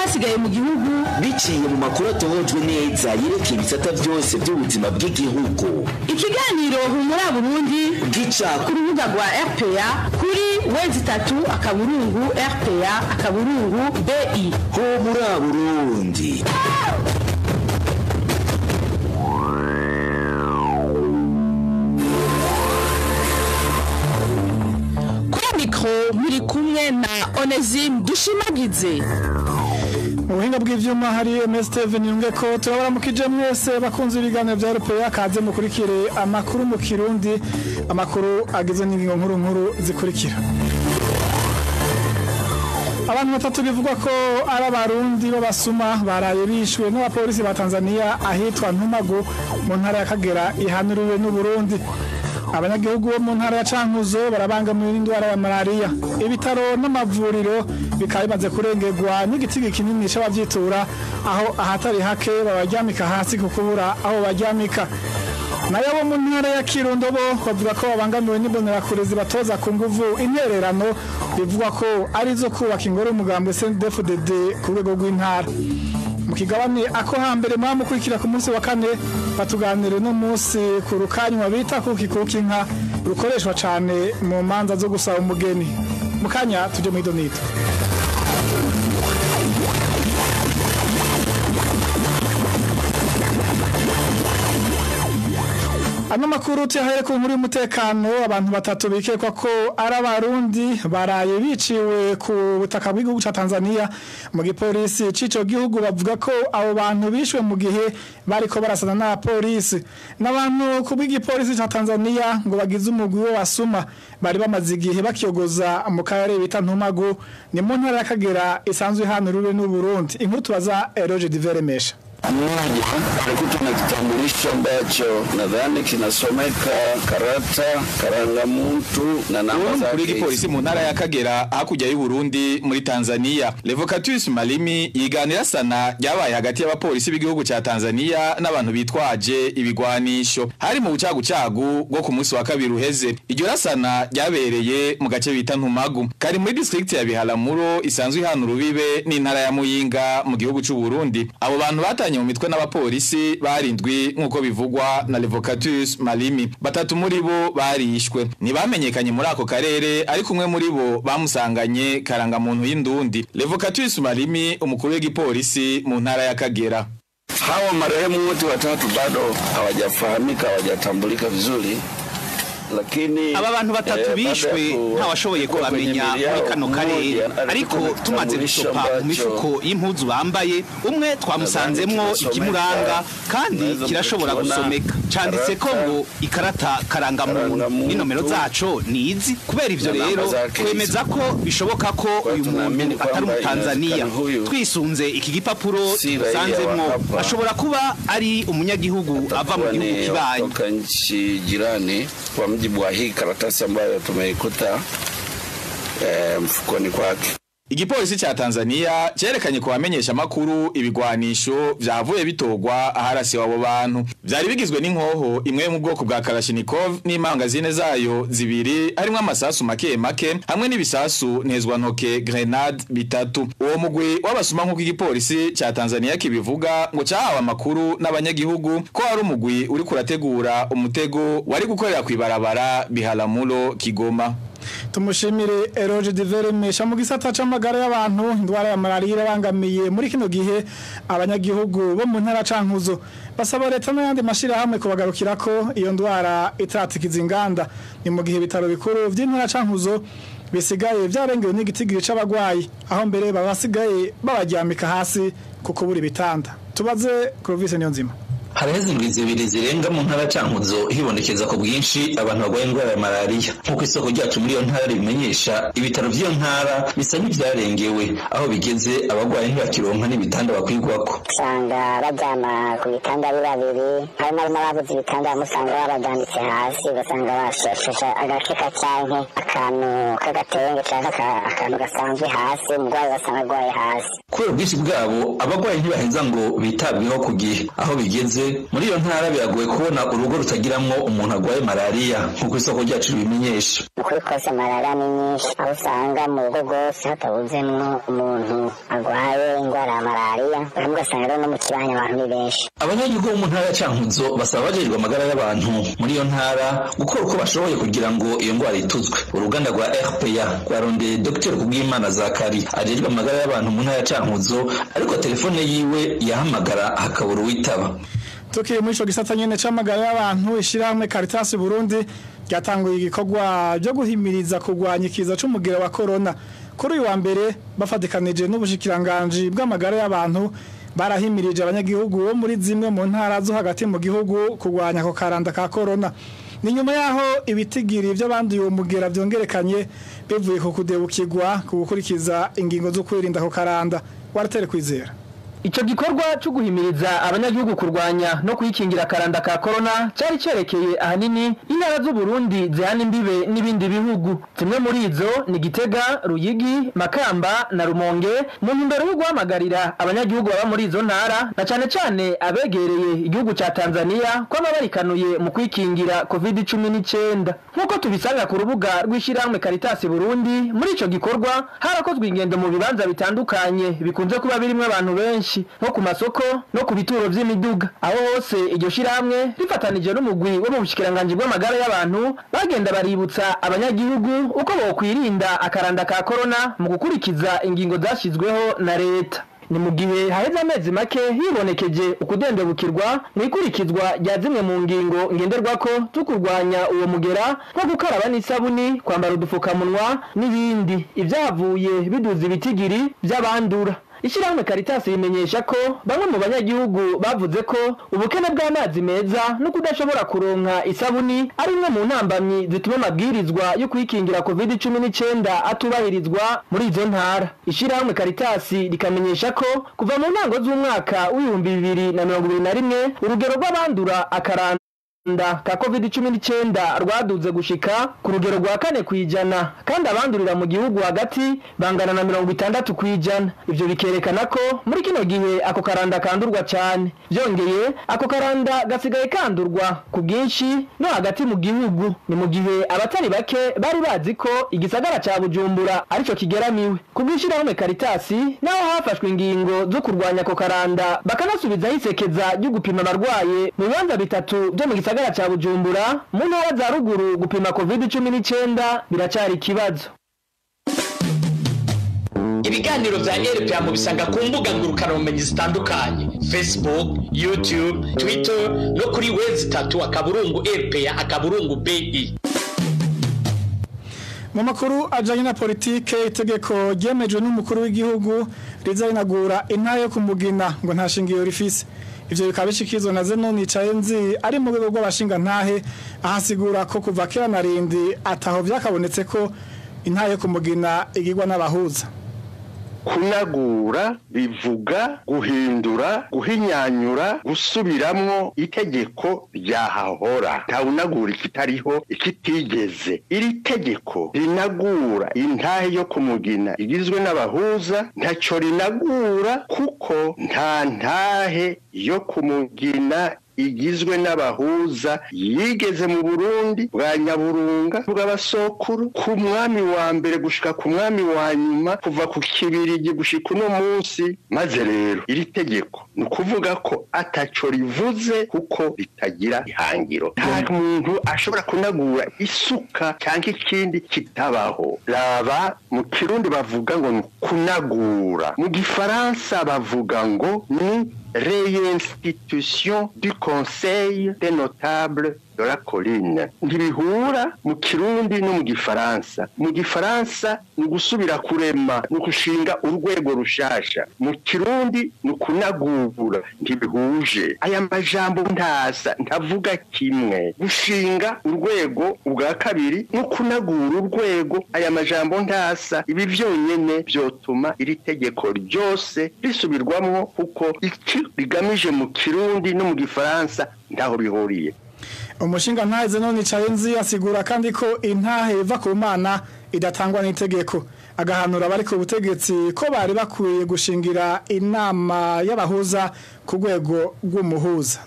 n'ayasigaye mu gihugu biciye mu makuru atohojwe neza yerekeye ibisata byose by'ubuzima bw'igihugu. Ikiganiro Humura Burundi gica ku rubuga rwa RPA kuri w3.rpa.bi. Humura Burundi. Muri kumwe na Onesime Dushimagize. Mu buhinga bw'ivyuma hari MS Steven Yunge ko turabaramukije mwese bakunze ibiganiro vya RPA, kaze mukurikire amakuru mu Kirundi, amakuru agizwe n'ingingo nkuru nkuru zikurikira. Abantu batatu bivugwa ko ari abarundi b'abasuma baraye bishwe n'abapolisi ba Tanzania ahitwa Ntumago mu ntara ya Kagera ihanuriwe n'u Burundi. Abanyagihugu bo mu ntara ya Cankuzo barabangamiwe n'indwara ya malaria. Ibitaro n'amavuriro bikaba bimaze kurengerwa n'igitigi kinini c'abavyitura, aho ahatari hake babaryamika hasi ku kubura aho baryamika. Nayo bo mu ntara ya Kirundo bo bavuga ko babangamiwe n'imbonerakure zibatoza ku nguvu intererano bivugwa ko ari zo kubaka ingoro y'umugambwe CNDD-FDD ku rwego rw'intara. Mu kigabane ako hambere mwamukurikira ku munsi wa kane batuganire no munsi ku rukanywa bita kuki kuki inka rukoreshwa cane mu manza zo gusaba umugeni. Mukanya tuje mu idonito. Ano makuru tuyahere ku nkuru y'umutekano. Abantu batatu bikekwa ko ari abarundi baraye biciwe ku butaka bw'igihugu ca Tanzania. Mu gipolisi c'ico gihugu bavuga ko abo bantu bishwe mu gihe bariko barasana n'abapolisi. N'abantu ku bw'igipolisi ca Tanzania ngo bagize umugwi w'abasuma bari bamaze igihe bakiyogoza mu karere bita Ntumago, ni mu ntara ya Kagera isanzwe ihanuriwe n'u Burundi. Inkuru tubaza Eroge Diveremesha. Mmoja alikuta na kitambulisho ambacho nadhani kinasomeka karata karangamuntu na namba zake. Kuri gipolisi mu ntara ya Kagera hakurya y'u Burundi muri Tanzania, Levocatus Malimi yiganira sana ryabaye hagati y'abapolisi b'igihugu ca Tanzania n'abantu bitwaje ibigwanisho. Hari mu bucagucagu bwo ku munsi wa kabiri uheze. Iryo rasana ryabereye mu gace bita Ntumagu, kari muri district ya Biharamuro isanzwe ihana urubibe n'intara ya Muyinga mu gihugu c'u Burundi. Abo bantu batanye mu mitwe n'abapolisi barindwi nkuko bivugwa na Levocatus Malimi. Batatu muri bo barishwe, ntibamenyekanye muri ako karere, ariko umwe muri bo bamusanganye karangamuntu y'indundi. Levocatus Malimi, umukuru w'igipolisi mu ntara ya Kagera. Hawa marehemu wote watatu bado hawajafahamika, hawajatambulika vizuri. Lakini aba bantu batatu bishwe ntawashoboye kubamenya muri kano karere, ariko tumaze gusopa mu mifuko y'impuzu bambaye, umwe twamusanzemwo ikimuranga kandi kirashobora gusomeka, canditse ko ngo ikarata karangamuntu n'inomero zaco nizi. Kubera ivyo rero twemeza ko bishoboka ko uyu muntu atari umutanzania. Twisunze iki gipapuro tusanzemwo, ashobora kuba ari umunyagihugu ava mu gihugu kibanyi. Kwa mujibu wa hii karatasi ambayo tumeikuta mfukoni kwake. Igipolisi cha Tanzania cerekanye kubamenyesha makuru ibigwanisho vyavuye bitogwa aharasiwe abo bantu. Vyari bigizwe n'inkoho imwe mu bwoko bwa Kalashnikov n'imangazine zayo zibiri harimwo amasasu make make hamwe n'ibisasu ntezwa ntoke grenade bitatu. Uwo mugwi w'abasuma nk'uko igipolisi cha Tanzania kibivuga ngo cahawe amakuru n'abanyagihugu ko ari umugwi uri kurategura umutego wari gukorera kwibarabara Biharamuro Kigoma. Tumushimire Eroge Diveremesha. Mu gisata c'amagara y'abantu, indwara ya malaria irabangamiye muri kino gihe abanyagihugu bo mu ntara Cankuzo. Basaba leta n'ayandi mashirahamwe kubagarukirako iyo ndwara itaratikiza inganda. Ni mu gihe ibitaro bikuru vy'intara Cankuzo bisigaye vyarengewe n'igitigiri c'abagwayi, aho mbere babasigaye babaryamika hasi kuko buri bitanda. Tubaze Clovis Niyonzima. Haraheze indwi zibiri zirenga mu ntara Cankuzo hibonekeza ku bwinshi abantu barwaye indwara ya malaria. Nk'uko isoko ryacu muri iyo ntara ribimenyesha, ibitaro vy'iyo ntara bisa n'ivyarengewe, aho bigeze abagwayi ntibakironka n'ibitanda bakwigwako. Usanga baryama ku bitanda ari babiri, harimo n'ababuze ibitanda usanga babajyambitse hasi, ugasanga bashashe agakeka canke akantu k'agatenge canke akantu gasanzwe hasi, umurwayi ugasanga agwaye hasi. Kubera ubwinshi bwabo, abagwayi ntibaheza ngo bitabweho ku gihe. Aho bigeze muri iyo ntara biragoye kubona urugo rutagiramwo umuntu agwaye malaria, nk'uko isoko ryacu ribimenyesha. Ukuri kose malaria ni nyinshi, aho usanga mu rugo rwose hatabuzemwo umuntu agwaye. indwara ya malariya, bamwe ugasanga rero no mu kibanyi abantu ni benshi. Abanyagihugu bo mu ntara ya Cankuzo basaba abajejwe amagara y'abantu muri iyo ntara gukora uko bashoboye kugira ngo iyo ndwara ituzwe. Uruganda rwa RPA rwarondeye Dr Kubwimana Zakari ajejwe amagara y'abantu mu ntara ya Cankuzo, ariko telefone yiwe yahamagara hakabura uwitaba. Tukiri muri ico gisata nyene c'amagara y'abantu, ishirahamwe Caritas Burundi ryatanguye igikorwa byo guhimiriza kurwanya ikiza c'umugera wa corona. Kuri uyu wa mbere bafatikanije n'ubushikiranganji bw'amagara y'abantu barahimirije abanyagihugu bo muri zimwe mu ntara zo hagati mu gihugu kurwanya ako karanda ka corona. Ni nyuma yaho ibitigiri by'abanduye uwo mugera vyongerekanye bivuye ku kudebukirwa ku gukurikiza ingingo zo kwirinda ako karanda. Waratere Kwizera. Ico gikorwa cyo guhimiriza abanyagihugu kurwanya no kwikingira karanda ka corona cyari cerekeye ahanini intara z'u Burundi zihana imbibe n'ibindi bihugu. Zimwe muri izo ni Gitega, Ruyigi, Makamba na Rumonge, mu ntumbero yo guhamagarira abanyagihugu baba muri izo ntara na cane cane abegereye igihugu ca Tanzania kwama barikanuye mu kwikingira COVID-19. Nkuko tubisanga ku rubuga rw'ishirahamwe Caritas Burundi, muri ico gikorwa harakozwe ingendo mu bibanza bitandukanye bikunze kuba birimwo abantu benshi, nko ku masoko no ku bituro vy'imiduga. Aho hose iryo shirahamwe rifatanije n'umugwi wo mu bushikiranganji bw'amagara y'abantu bagenda baributsa abanyagihugu uko bokwirinda akaranda ka corona mu gukurikiza ingingo zashyizweho na leta. Ni mu gihe haheze amezi make hibonekeje ukudendebukirwa mu ikurikizwa rya zimwe mu ngingo ngenderwako zo kurwanya uwo mugera, nko gukaraba n'isabuni, kwambara udufukamunwa n'ibindi. Ivyahavuye biduza ibitigiri vy'abandura. Ishirahamwe Caritas rimenyesha ko bamwe mu banyagihugu bavuze ko ubukene bw'amazi meza no kudashobora kuronka isabuni ari imwe mu ntambamyi zituma amabwirizwa yo kwikingira COVID-19 atubahirizwa muri izo ntara. Ishirahamwe Caritas rikamenyesha ko kuva mu ntango z'umwaka w'2021 urugero rw'abandura akaranda ka COVID-19 rwaduze gushika ku rugero rwa 4%, kandi abandurira mu gihugu hagati bangana na 60%. Ivyo bikerekana ko muri kino gihe ako karanda kandurwa cyane. Byongeye ako karanda gasigaye kandurwa ku bwinshi no hagati mu gihugu. Ni mu gihe abatari bake bari bazi ko igisagara ca Bujumbura arico kigeramiwe. Ku bw'ishirahamwe Caritas naho hafashwe ingingo zo kurwanya ako karanda, bakanasubizaho isekeza ryo gupima abarwaye mu bibanza bitatu byo mu gisagara ca Bujumbura, mu ntara za ruguru gupima COVID-19 biracari ikibazo. Ibiganiro vya RPA mubisanga ku mbuga ngurukanabumenyi zitandukanye: Facebook, YouTube, Twitter no kuri www.rpa.bi. Mu makuru ajanye na politike, itegeko ryemejwe n'umukuru w'igihugu rizarinagura intara yo kumugina ngo nta shingiro rifise. Ivyo bikaba bishikizwa na Zenon Icayenzi ari mu rwego rw'abashinga ntahe, ahasigura ko kuva kera na rindi ataho vyakabonetse ko intara yo kumugina igirwa n'abahuza. Kunagura bivuga guhindura, guhinyanyura, gusubiramwo itegeko ryahahora. Ntawunagura ikitariho, ikitigeze. Iri tegeko rinagura intahe yo kumugina igizwe n'abahuza, ntaco rinagura kuko nta ntahe yo kumugina igizwe n'abahuza yigeze mu Burundi bwa Nyaburunga bw'abasokuru, ku mwami wa mbere gushika ku mwami wa nyuma, kuva ku Kibirigi gushika uno munsi. Maze rero iri tegeko ni ukuvuga ko ataco rivuze kuko ritagira ihangiro. Nta muntu ashobora kunagura isuka cyangwa ikindi kitabaho. Raba mu Kirundi bavuga ngo ni kunagura, mu Gifaransa bavuga ngo ni réinstitution du Conseil des notables de la colline. Ntibihura mu Kirundi no mu Gifaransa. Mu Gifaransa ni gusubira kurema, ni gushinga urwego rushasha. Mu Kirundi ni kunagura. Ntibihuje. Aya majambo ntasa, ntavuga kimwe. Gushinga urwego ubwa kabiri no kunagura urwego, aya majambo ntasa. Ibi vyonyene vyotuma iri tegeko ryose risubirwamwo kuko iki rigamije mu Kirundi no mu Gifaransa ntaho bihuriye. Umushinga ntahe Zenon Icayenzi asigura kandi ko intahe iva ku Mana idatangwa n'itegeko, agahanura abari ku butegetsi ko bari bakwiye gushingira inama y'abahuza ku rwego rw'umuhuza.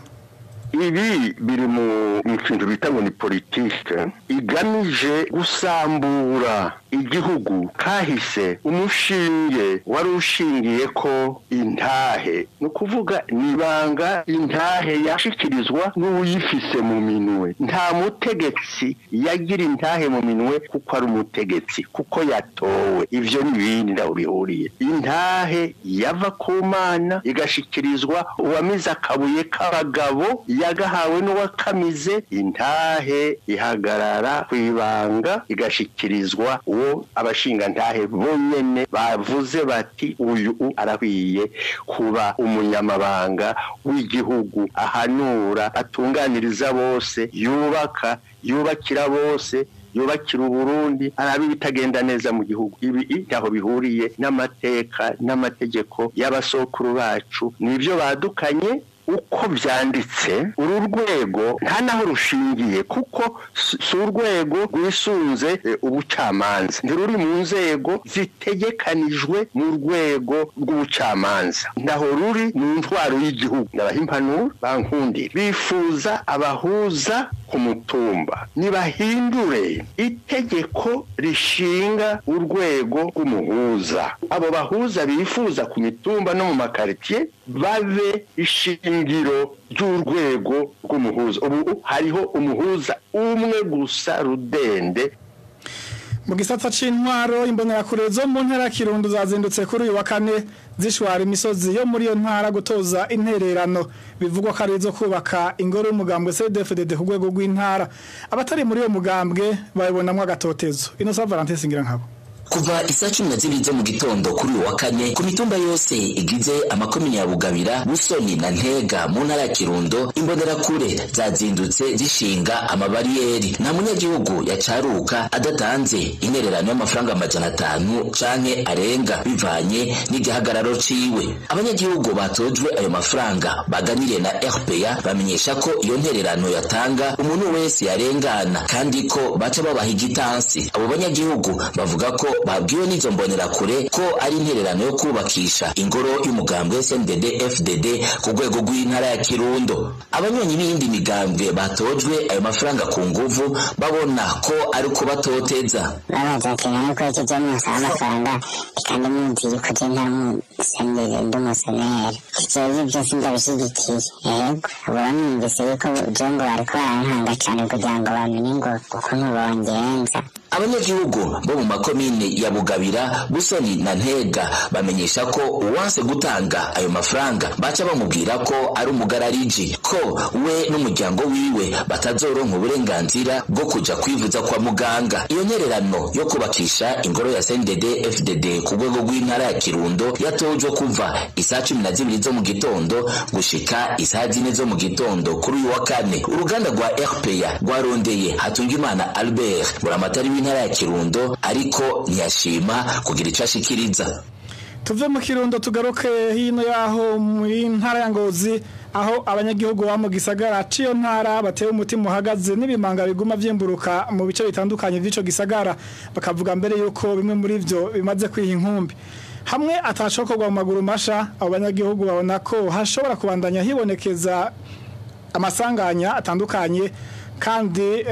Ibi biri mu kintu bita ngo ni politike igamije gusambura igihugu. Kahise umushinge wari ushingiye ko intahe, ni ukuvuga nibanga intahe yashikirizwa n'uwuyifise mu minwe. Nta mutegetsi yagira intahe mu minwe kuko ari umutegetsi, kuko yatowe. Ivyo ni ibindi ndaho bihuriye. Intahe yava ku Mana igashikirizwa uwamize akabuye k'abagabo, yagahawe n'uwakamize. Intahe ihagarara kwibanga igashikirizwa uwo abashinga ntahe bonyene bavuze bati uyu arakwiye kuba umunyamabanga w'igihugu, ahanura, atunganiriza bose, yubaka, yubakira bose, yubakira Uburundi, arabi bitagenda neza mu gihugu. Ibi ntaho bihuriye n'amateka n'amategeko y'abasokuru bacu, nibyo badukanye. Uko byanditse uru rwego nta naho rushingiye, kuko si urwego rwisunze ubucamanza, ntiruri mu nzego zitegekanijwe mu rwego rw'ubucamanza, ntaho ruri mu ntwaro y'igihugu. Ndabaha impanuro bankundira, bifuza abahuza ku mutumba, nibahindure itegeko rishinga urwego rw'umuhuza. Abo bahuza bifuza ku mitumba no mu makaritiye babe ishingiro ry'urwego rw'umuhuza. Ubu hariho umuhuza umwe gusa rudende. Mu gisata c'intwaro, imbonerakure zo mu ntara ya Kirundo zazindutse kuri uyu wa kane zishwara imisozi yo muri iyo ntara gutoza intererano bivugwa ko ari izo kubaka ingoro y'umugambwe CDFDD ku rwego rw'intara. Abatari muri uwo mugambwe babibonamwo agatotezo. Innocent Valentin Singirankabo. Kuva isaa 12 zo mu gitondo kuri uyu wa kane, ku mitumba yose igize amakomine ya Bugabira, Busoni na Ntega mu ntara ya Kirundo, imbonerakure zazindutse zishinga amabariyeri. Nta munyagihugu yacaruka adatanze intererano y'amafaranga 500 canke arenga, bivanye n'igihagararo ciwe. Abanyagihugu batojwe ayo mafaranga baganiriye na RPA bamenyesha ko iyo ntererano yatanga umuntu wese yarengana, kandi ko baca babaha igitansi. Abo banyagihugu bavuga ko babwiwe n'izo mbonerakure ko ari intererano yo kubakisha ingoro y'umugambwe SNDD FDD ku rwego rw'intara ya Kirundo. Abanyonyi b'iyindi migambwe batojwe ayo mafaranga ku nguvu babona ko ari kubatoteza. Babazakenera nuko icyo musaba amafaranga, kandi muzi yuko je nta musendere ndi umuseneri. Ivyo byose ndabishyigikiye. Yego, abo bamwumvise yuko je ngo bariko barankanga cane kugira ngo bamenye ngo ukuntu bongenza. Abanyagihugu bo mu makomine ya Bugabira, Busoni na Ntega bamenyesha ko uwanse gutanga ayo mafaranga baca bamubwira ko ari umugarariji, ko we n'umuryango wiwe batazoronka uburenganzira bwo kuja kwivuza kwa muganga. Iyo ntererano yo kubakisha ingoro ya CNDD FDD ku rwego rw'intara ya Kirundo yatojwe kuva isaa 12 zo mu gitondo gushika isaa 4 zo mu gitondo kuri uyu wa kane. Uruganda rwa RPA rwarondeye Hatungimana Albert, buramatari w'intara ya Kirundo, ariko ntiyashima kugira ico ashikiriza. Tuve mu Kirundo tugaruke hino yaho muri ntara ya Ngozi, aho abanyagihugu ba mu gisagara ciyo ntara batewe umutima uhagaze n'ibimanga biguma vyimburuka mu bice bitandukanye vy'ico gisagara, bakavuga mbere yuko bimwe muri vyo bimaze kwiha inkumbi. Hamwe atashokorwa mu maguru masha, abo banyagihugu babona ko hashobora kubandanya hibonekeza amasanganya atandukanye, kandi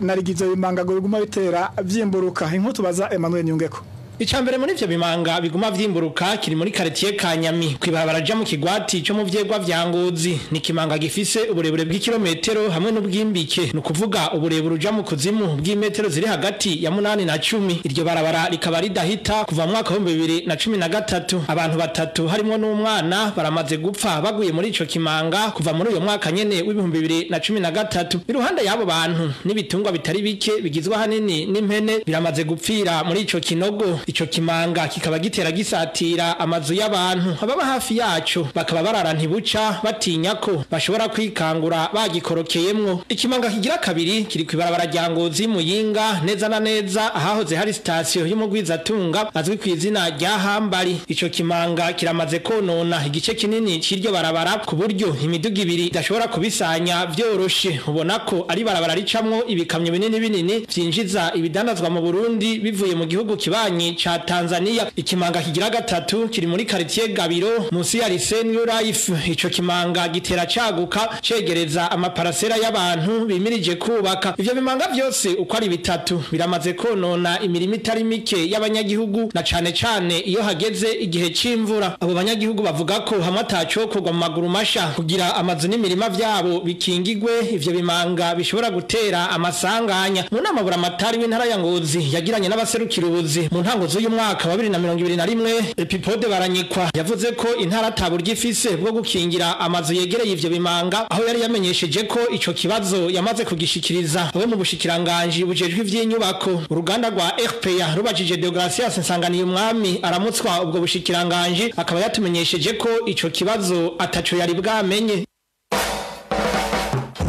narigizo bimanga ngo biguma bitera vyimburuka. Inkuru tubaza Emmanuel Nyungeko. Icambere muri ivyo bimanga biguma vyimburuka kiri muri quartier Kanyami kwibarabara ja mu kigwati cyo mu vyegwa vya Ngozi. Ni kimanga gifise uburebure bw'ikilometero hamwe n'ubwimbike, ni kuvuga uburebure uja mu kuzimu bw'imetero ziri hagati ya 8 na 10. Iryo barabara rikaba ridahita kuva mu mwaka wa 2013. Abantu batatu harimo n'umwana baramaze gupfa baguye muri ico kimanga kuva muri uyo mwaka nyene w'ibihumbi 2013. Iruhande y'abo bantu n'ibitungwa bitari bike bigizwe hanini n'impene biramaze gupfira muri ico kinogo. Ico kimanga kikaba gitera gisatira amazu y'abantu ababa hafi yaco, bakaba barara ntibuca batinya ko bashobora kwikangura bagikorokeyemwo. Ikimanga kigira kabiri kiri kwibarabara rya Ngozi Muyinga, neza na neza ahahoze hari sitasiyo y'umugwizatunga azwi ku izina rya Hambari. Ico kimanga kiramaze konona igice kinini c'iryo barabara ku buryo imiduga ibiri idashobora kubisanya vyoroshe. Ubona ko ari barabara ricamwo ibikamyo binini binini vyinjiza ibidandazwa mu Burundi bivuye mu gihugu kibanyi ca Tanzania. Ikimanga kigira gatatu kiri muri quartier Gabiro munsi ya Lycée New Life. Ico kimanga gitera caguka cegereza amaparasera y'abantu bimirije kubaka. Ivyo bimanga vyose uko ari bitatu biramaze konona imirima itari mike y'abanyagihugu, na cane cane iyo hageze igihe c'imvura. Abo banyagihugu bavuga ko hamwe atacokorwa mu maguru masha kugira amazu n'imirima vyabo bikingigwe, ivyo bimanga bishobora gutera amasanganya. Mu nama buramatari w'intara ya Ngozi yagiranye n'abaserukira ubuzi mu ntango z'uyu mwaka wa 2021, Epipode Baranyikwa yavuze ko intara ataburyo ifise bwo gukingira amazu yegereye ivyo bimanga, aho yari yamenyesheje ko ico kibazo yamaze kugishikiriza abo mu bushikiranganji bujejwe ivy'inyubako. Uruganda rwa RPA rubajije Deogracias Nsanganiye umwami aramutswa ubwo bushikiranganji, akaba yatumenyesheje ko ico kibazo ataco yari bwamenye.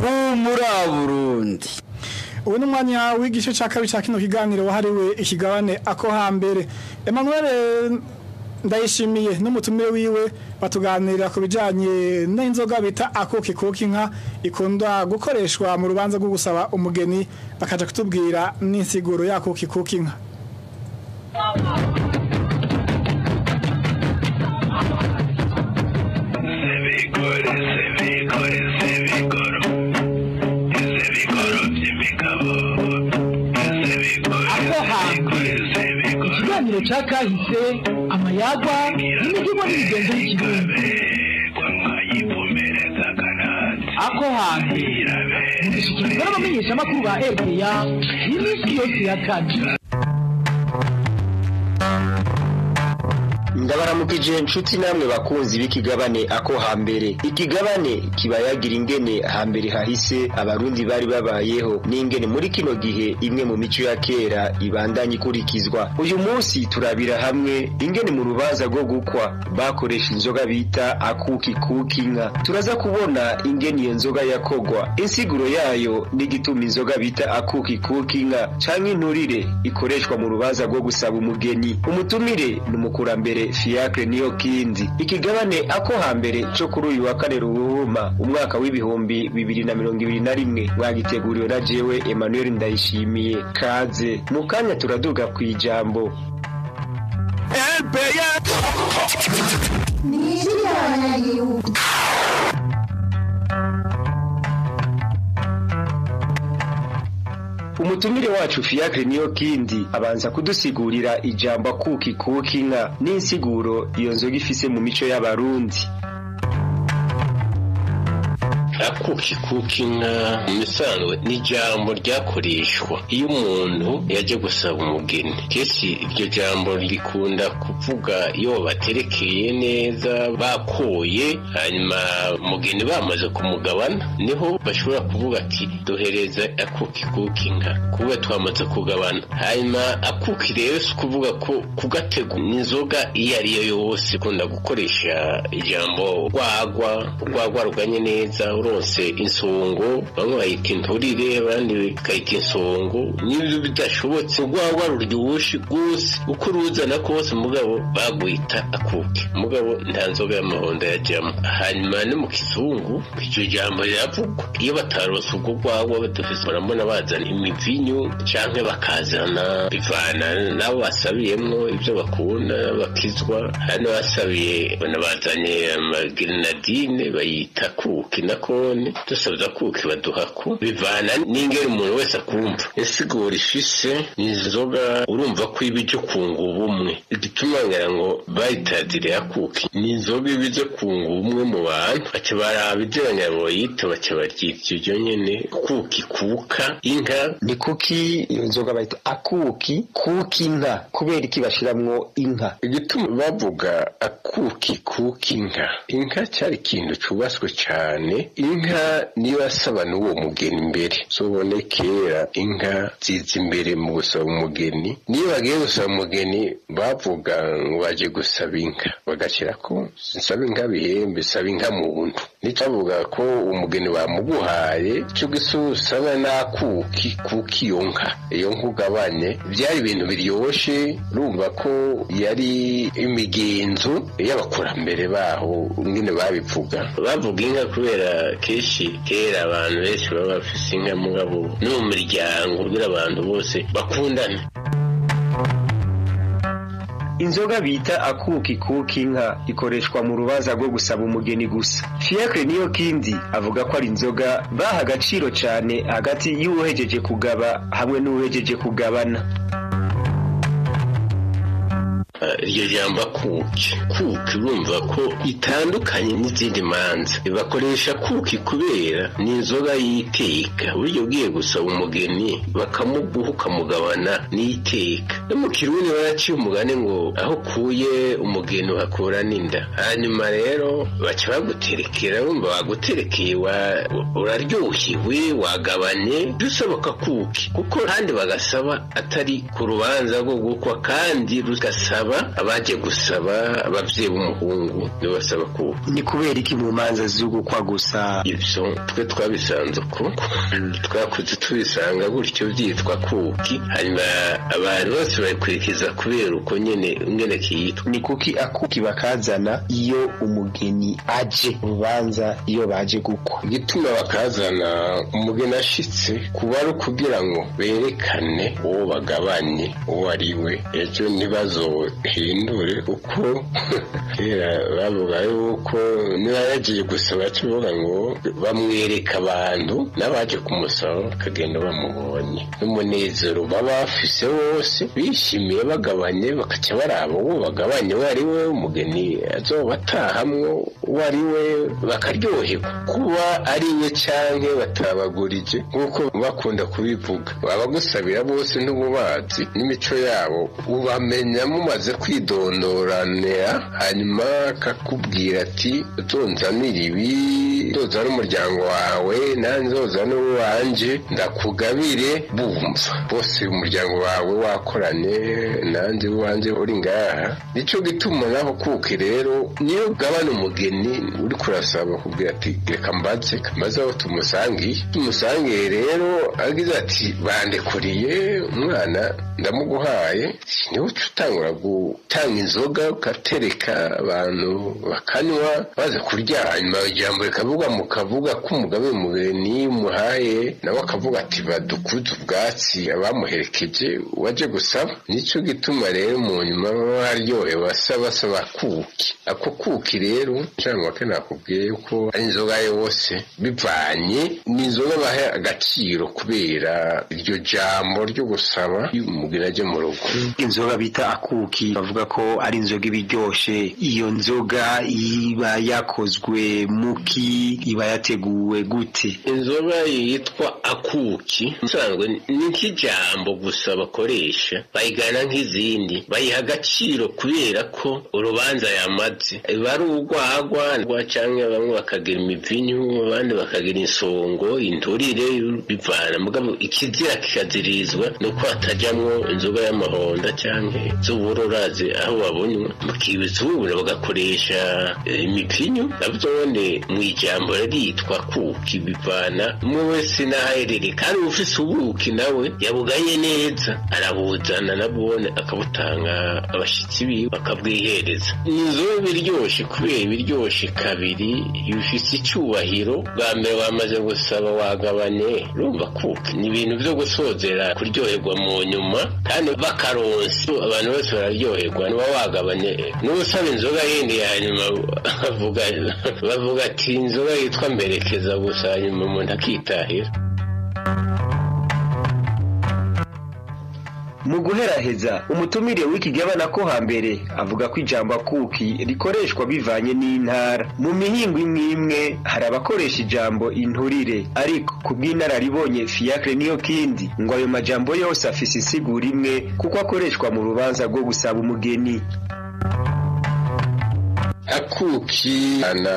Humura Burundi. Ubu ni umwanya w'igice cya kabiri cya kino kiganiro wahariwe ikigabane ako hambere. Emmanuel Ndayishimiye n'umutumire wiwe batuganirira ku bijyanye n'inzoga bita akuki kuki inka ikunda gukoreshwa mu rubanza rwo gusaba umugeni, bakaja kutubwira n'insiguro y'akuki kuki inka. Ikiganiro ca kahise, amayagwa n'imivugo n'imigenzo y'ikirundi. Ako hambere mugishikirizwa n'abamenyeshamakuru ba RPA iminsi yose ya kane. Ndabaramukije nshuti namwe bakunzi b'ikigabane ako hambere. Ikigabane kibayagira ingene hambere hahise abarundi bari babayeho n'ingene muri kino gihe imwe mu mico ya kera ibandanye ikurikizwa. Uyu munsi turabira hamwe ingene mu rubanza rwo gukwa bakoresha inzoga bita akuki kuki inka. Turaza kubona ingene iyo nzoga yakogwa, insiguro yayo n'igituma inzoga bita akuki kuki inka canke inturire ikoreshwa mu rubanza rwo gusaba umugeni. Umutumire ni umukurambere Fiacre niyo kindi. Ikigabane ako hambere cyo kuri uyu wa kane ruhuma umwaka w'2021 mwagiteguriwe na jewe Emmanuel Ndayishimiye. Kaze mukanya turaduga kwijambo. Umutumire wacu Fiacre niyo kindi abanza kudusigurira ijambo akuki kuki inka n'insiguro iyo nzoga ifise mu mico y'abarundi. Akuki kuki inka musanzwe ni ijambo ryakoreshwa iyo umuntu yaje gusaba umugeni. Kenshi iryo jambo rikunda kuvuga iyo baterekeye neza bakoye, hanyuma umugeni bamaze kumugabana, niho bashobora kuvuga ati duhereza akuki kuki inka kuba twamaze kugabana. Hanyuma akuki rero si kuvuga ko kugatego n'inzoga iyo ari yo yose. Ikunda gukoresha ijambo rwagwa, urwagwa ruganye neza uronse insongo, bamwe bayita inturire abandi bakayita insongo. N'ibyo bidashobotse urwagwa ruryoshe rwose uko uruzana kose mugabo bagwita akuki, mugabo nta nzoga y'amahondo yajyamo. Hanyuma no mu kizungu iryo jambo riravugwa iyo batarose urwo rwagwa badufise, barambona bazana imivinyu canke bakazana bivana nabo basabiyemwo ibyo bakunda bakizwa. Hari n'abasabiye banabazanye amagirinadine bayita kuki nako dusabwa kuki baduha ko bivana n'ingere umuntu wese akumva. Insiguro ifise ni inzoga urumva ko ibije kunga ubumwe. Igituma ngira ngo bayitazire akuki ni inzoga ibije kunga ubumwe mu bantu, baca baraba ibyo boyita baca baryita ibyo nyene kuki kuka inka. Ni kuki iyo nzoga bayita akuki kuki inka? Kubera iki bashiramwo inka? Igituma bavuga akuki kuki inka, inka cyari ikintu cubaswe cyane. Inka niyo asaba n'uwo mugeni imbere. Zobone kera inka ziza imbere mu gusaba umugeni. Niyo bagiye gusaba umugeni bavuga ngo baje gusaba inka, bagashyira ko nsaba inka bihembe, saba inka mu buntu. Nicavuga ko umugeni bamuguhaye cyo gisusaba nakuki kuki iyo nka, iyo nka ugabanye. Byari ibintu biryoshe, urumva ko yari imigenzo y'abakurambere baho ngene babivuga. Bavuga inka kubera kenshi kera abantu benshi baba bafise inka mugabo no mu miryango kugira abantu bose bakundane. Inzoga bita akuki kuki inka ikoreshwa mu rubanza rwo gusaba umugeni gusa. Fiacre niyo kindi avuga ko ari inzoga baha agaciro cyane hagati y'uwuhejeje kugaba hamwe n'uwuhejeje kugabana. Iryo jambo kuki kuki urumva ko itandukanye n'izindi manza bakoresha kuki kubera ni inzoga y'iteka. Buryo ugiye gusaba umugeni bakamuguha ukamugabana n'iteka. No mu Kirundi baraciye umugani ngo aho ukuye umugeni uhakura n'inda. Hanyuma rero baca baguterekera, urumva baguterekeye uraryohewe wagabanye, dusaba kuki kuko kandi bagasaba atari ku rubanza rwo gukwa, kandi rugasaba abaje gusaba abavyeyi b'umuhungu nibo basaba kuki. Ni kubera iki mu manza z'ugukwa gusa? Ivyo twe twabisanze uko twakuze tubisanga gutyo byitwa kuki, hanyuma abantu bose babikurikiza kubera uko nyene ngene kiyitwa. Ni kuki akuki bakazana iyo umugeni aje urubanza, iyo baje gukwa? Igituma bakazana umugeni ashitse kuba ari ukugira ngo berekane uwo bagabanye uwo ari we, ejo ntibazo hindure uko kera bavuga yuko niba yagiye gusaba kivuga ngo bamwereka abantu n'abaje kumusaba bakagenda bamubonye n'umunezero baba bafise wose bishimiye bagabanye, bakaca baraba uwo bagabanye uwo ari we, umugeni azobatahamwo uwo ari we, bakaryoherwa kuba ari we canke batabagurije nk'uko bakunda kubivuga. Abagusabira bose n'ububazi n'imico yabo ubamenya mumaze kwidondoranira, hanyuma akakubwira ati uzonzanira ibi, nzozana umuryango wawe nanjye nzozana uwanje ndakugabire. Bumva bose umuryango wawe wakoranye nanjye uwanje uri ngaha. Nico gituma naho kuki rero niyo ugabana umugeni uri kurasaba kubwira ati reka mbaze maze aho tumusangiye tumusangiye rero agize ati bandekuriye umwana ndamuguhaye, niwe uca utangura gutanga inzoga ugatereka abantu bakanywa baza kurya. Hanyuma ijambo rikavuga mukavuga ko umugabe umugeni muhaye, nawe akavuga ati badukuze ubwatsi abamuherekeje waje gusaba. Nico gituma rero mu nyuma baba baryohewe basaba kuki. Ako kuki rero cyangwa ke nakubwiye yuko ari inzoga yose bivanye n'inzoga bahe agaciro kubera iryo jambo ryo gusaba umugeni aje mu rugo. Inzoga bita akuki bavuga ko ari inzoga ibiryoshe. Iyo nzoga iba yakozwe muki, iba yateguwe gute? Inzoga yitwa akuki usanzwe ni nk'ijambo gusa bakoresha, bayigana nk'izindi, bayiha agaciro kubera ko urubanza yamaze iba ari urwagwa canke bamwe bakagira imivinyu, abandi bakagira insongo, inturire, bivana. Mugabo ikizira kikazirizwa nuko hatajamwo inzoga y'amahonda canke z'ubururazi aho babonywa mukibizubura bagakoresha imipinyu. Navyone mw'ijambo ritwa kuki bivana umwe wese n'aherere, kandi ufise ubuki nawe yabuganye neza arabuzana nabone akabutanga abashitsi biwe bakabwihereza. Ni inzoga iryoshe kubera ibiryoshe kabiri, ifise icubahiro. Bwa mbere wamaze gusaba wagabanye, urumva kuki ni ibintu vyo gusozera kuryoherwa mu nyuma, kandi bakaronsa abantu bose bararyoherwa niba wagabanye. N'usaba inzoga yindi hanyuma bavuga ati inzoga yitwa mberekeza gusa, hanyuma umuntu akitahira. Mu guheraheza umutumire w'ikigabana ko hambere avuga ko ijambo akuki rikoreshwa bivanye n'intara. Mu mihingo imwe imwe hari abakoresha ijambo inturire, ariko ku bw'inararibonye Fiacre niyo kindi ngo ayo majambo yose afise insiguro imwe kuko akoreshwa mu rubanza rwo gusaba umugeni. Akuki ana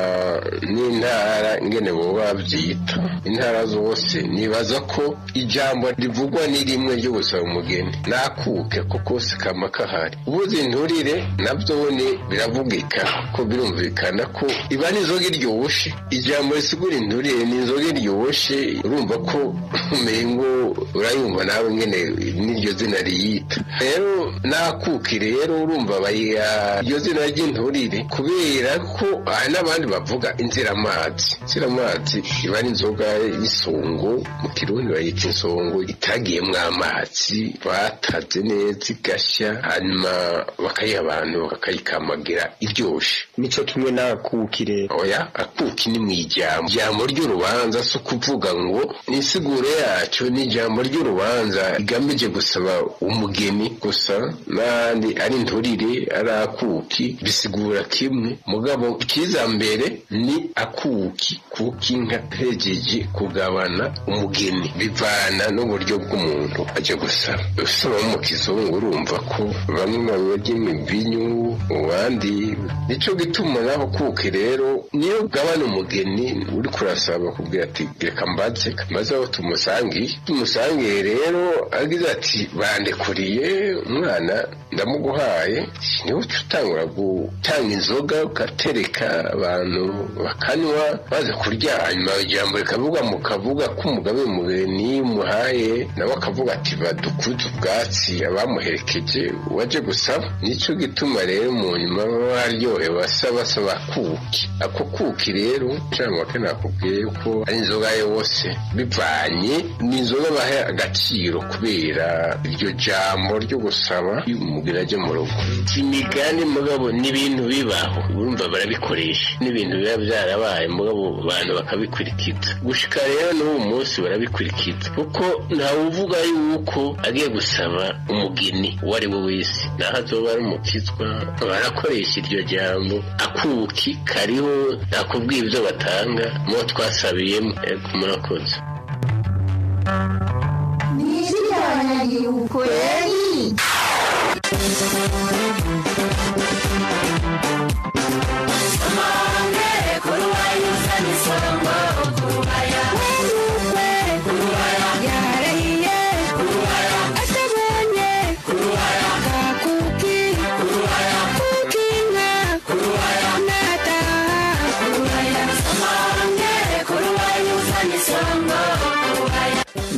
n'intara ngene bo bavyita intara zose, nibaza ko ijambo rivugwa ni rimwe ryo gusaba umugeni nakuke kuko sikama kahari. Ubuze inturire navyone biravugika ko birumvikana ko iba n'inzoga iryoshe. Ijambo risigura inturire ni inzoga iryoshe, urumva ko umengo urayumva nawe ngene n'iryo zina riyita. Rero nakuki rero urumva bayiha iryo zina ry'inturire kubera Kubera ko hari n'abandi bavuga inziramazi. Inziramazi iba ari inzoga y'isongo, mu Kirundi bayita insongo itagiyemwo amazi, bataze neza igashya, hanyuma bakayiha abantu bakayikamagira iryoshe. Nico kimwe n'akuki rero? Oya, akuki ni mw'ijambo, ijambo ry'urubanza, si ukuvuga ngo ni insiguro yacu, ni ijambo ry'urubanza rigamije gusaba umugeni gusa, n'ahandi ari inturire ari akuki bisigura kimwe, mugabo ikiza mbere ni akuki kuko inka hejeje kugabana umugeni, bivana n'uburyo bw'umuntu aje gusaba. Usaba mu kizungu urumva ko bamwe barya imivinyu, abandi nico gituma naho kuki rero niyo ugabana umugeni uri kurasaba kubwira ati reka mbaze maze aho tumusangiye rero agize ati bandekuriye umwana ndamuguhaye, niwe uca utangura gutanga inzoga ugatereka abantu bakanywa baze kurya, hanyuma ijambo rikavuga mukavuga ko umugabe umugeni muhaye, nawe akavuga ati badukuze ubwatsi abamuherekeje waje gusaba. Nico gituma rero mu nyuma baba baryohewe basaba kuki. Ako kuki rero cyangwa ke nakubwiye ko ari inzoga yose bivanye n'inzoga bahe agaciro kubera iryo jambo ryo gusaba umugeni ajya mu rugo. Imigani mugabo n'ibintu bibaho urumva barabikoresha, n'ibintu biba byarabaye mugabo abantu bakabikurikiza gushika rero n'uwo munsi barabikurikiza, kuko ntawuvuga yuko agiye gusaba umugeni uwo ari we wese naho azoba ari umukizwa, barakoresha iryo jambo akuki kariho, nakubwiye ibyo batanga mu twasabiyemo. Murakoze. Kweli.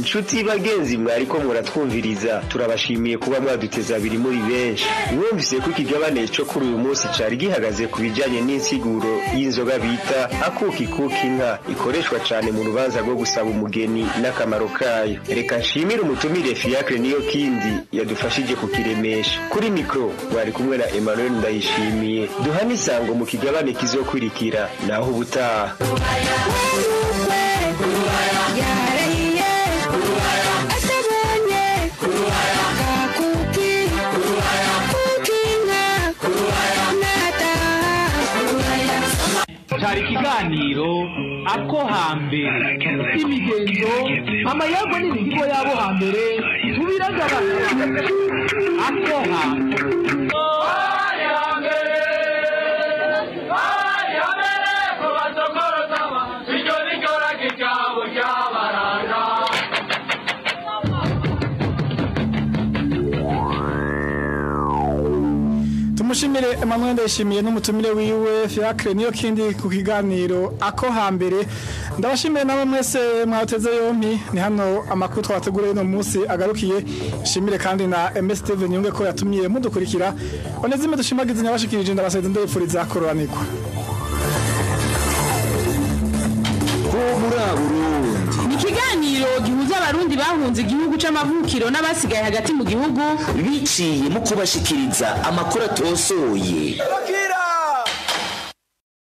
Nshuti bagenzi mwariko muratwumviriza, turabashimiye kuba mwaduteza abiri muri benshi. Mwumvise ko ikigabane cyo kuri uyu munsi cari gihagaze ku bijanye n'insiguro y'inzoga bita akuki kuki inka ikoreshwa cane mu rubanza rwo gusaba umugeni n'akamaro kayo. Reka nshimire umutumire Fiacre niyo kindi yadufashije kukiremesha. Kuri mikro bari kumwe na Emmanuel Ndayishimiye. Duhane isango mu kigabane kizokurikira, naho ubutaha. Cyari ikiganiro ako hambere, imigenzo, amayago n'imihigo yabo hambere tubiragabana. Ako hambere. Tumushimire Emmanuel Ndayishimiye n'umutumire wiwe Fiacre niyo kindi ku kiganiro ako hambere. Ndabashimiye namwe mwese mwateze yompi, ni hano amakuru twabateguriye uno munsi agarukiye. Shimire kandi na MS TV Nyunge ko yatumye mudukurikira. Onezime dushimagize nyabashikirije, ndabaseze ndabifuriza kororanirwa. Ni ikiganiro gihuza abarundi bahunze igihugu c'amavukiro n'abasigaye hagati mu gihugu biciye mu kubashikiriza amakuru atosoye.